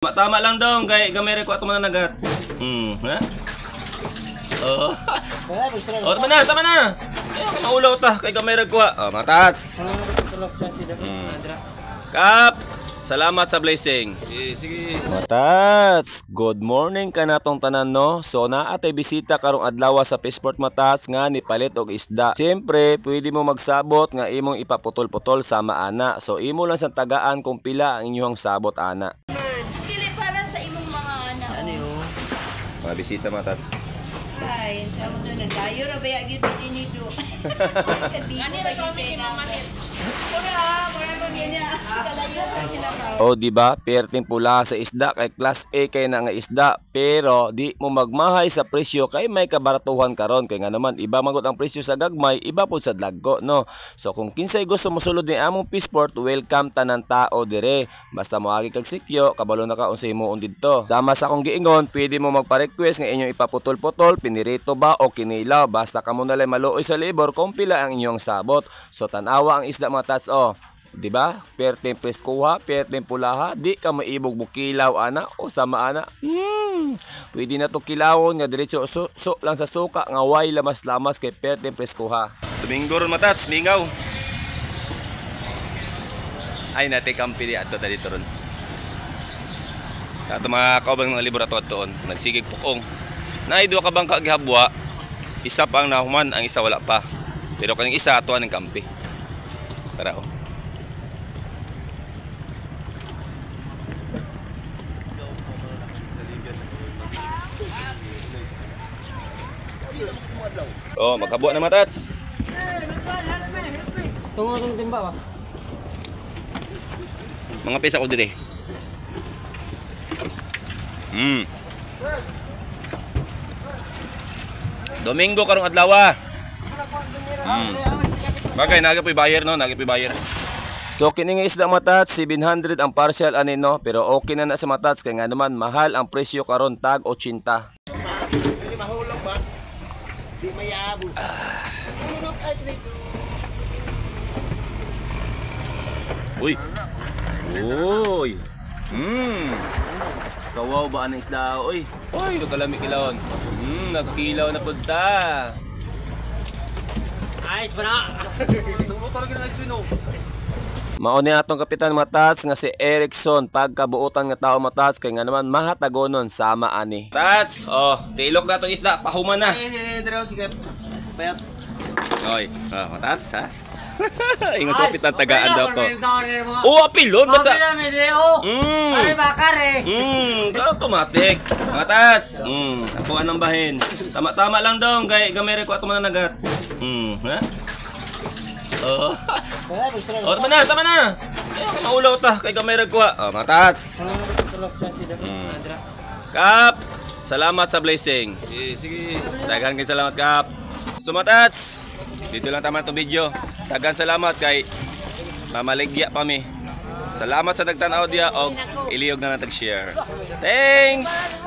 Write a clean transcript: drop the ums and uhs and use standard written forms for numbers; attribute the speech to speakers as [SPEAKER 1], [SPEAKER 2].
[SPEAKER 1] Tama lang dong, kay gamay ko ato man nagat. Ha? Oh. Oh, tama na, tama na. Ay, maulaw ta kay gamay ko. Oh, matats. Kap, salamat sa blessing.
[SPEAKER 2] Sige, sige.
[SPEAKER 1] Matats, good morning ka natong tanan, no. So naa tay bisita karong adlaw sa Fishport, matats, nga nipalit og isda. Siyempre, pwede mo magsabot nga imong ipaputol-putol sama ana. So imo lang sang tagaan kung pila ang inyong sabot ana.
[SPEAKER 3] Sili para sa imong mga anak.
[SPEAKER 1] Ano yun? Mga bisita, matats.
[SPEAKER 3] Ay, sa mo to nagdayo ra baya gyud dinhi do. Ani ra kami si Mama Net. Mura, mura mo niya. Kalayo sa sila ka.
[SPEAKER 1] O di ba? Perting pula sa isda kay class A kay na nga isda, pero di mo magmahay sa presyo kay may kabaratuhan karon kay nga naman iba magud ang presyo sa gagmay, iba pud sa dagko, no. So kung kinsay gusto mosulod ni among Fishport, welcome tanan tao dire. Basta moagi kag sikyo, kabalo na ka unsay imong didto. Sama sa akong giingon, pwede mo magpa-request nga inyong ipaputol-putol, pinirito ba o kinilaw, basta kamo na lang maluoy sa labor kung pila ang inyong sabot. So tan-awa ang isda, mga tats, oh. Di ba? Perteng preskuha, perteng pulaha, di ka maibog bukilaw ana o sama ana. Pwede na to kilawon nga diretso so lang sa suka nga way lamas-lamas kay perteng preskuha. Domingo ron, matats, mingaw. Ay nate kampi di adto ta dito ron. Ato mga kaubang mga libro ato adtoon, nagsigig pukong. Naay duha ka bangka gihabwa, isa pa ang nahuman, ang isa wala pa. Pero kaning isa atoan ng kampi. Tara oh. Oh, magkabuha na, matats.
[SPEAKER 4] Tungo itong timba ba?
[SPEAKER 1] Mga pesa ko dire. Domingo karong adlaw. Bagay naga po'y buyer, no, naga po'y buyer. So kini nga isda, matats, 700 ang partial ani, no, pero okay na na sa matats kay nga naman mahal ang presyo karon, tag 80.
[SPEAKER 2] Hindi mahulog ba? Di mayabo.
[SPEAKER 1] Uy. Uy. Kawaw ba ang isda, uy? Uy, nagkalami kilawon. Nagkilaw na punta.
[SPEAKER 4] Ayos ba na?
[SPEAKER 1] Mao ni atong kapitan, matats, nga si Erickson, pagkabuotan nga tao, matats, kay nga naman mahatagonon sama ani. Tats, oh, tilok na tong isda, pahuman na.
[SPEAKER 2] Eh, eh, sige. Payat.
[SPEAKER 1] Oy, oh, matats ha. Ingon sa kapitan, tagaan daw ko. Oh, apilon basta.
[SPEAKER 4] Ay, bakar eh.
[SPEAKER 1] Automatic. Mga tats. Ako anong bahin. Tama-tama lang dong kay gamay ko ato man nagat. Ha? Oh. Oh, tama na, tama na. Ay, maulaw ta kay gamay ko. Oh, mga tats. Kap, salamat sa blessing.
[SPEAKER 2] Sige, sige.
[SPEAKER 1] Daghan kay salamat, Kap. So matats, dito lang tama itong video. Daghan salamat kay mamaligya pa mi. Salamat sa nagtan-aw diya og iliyog na natag-share. Thanks!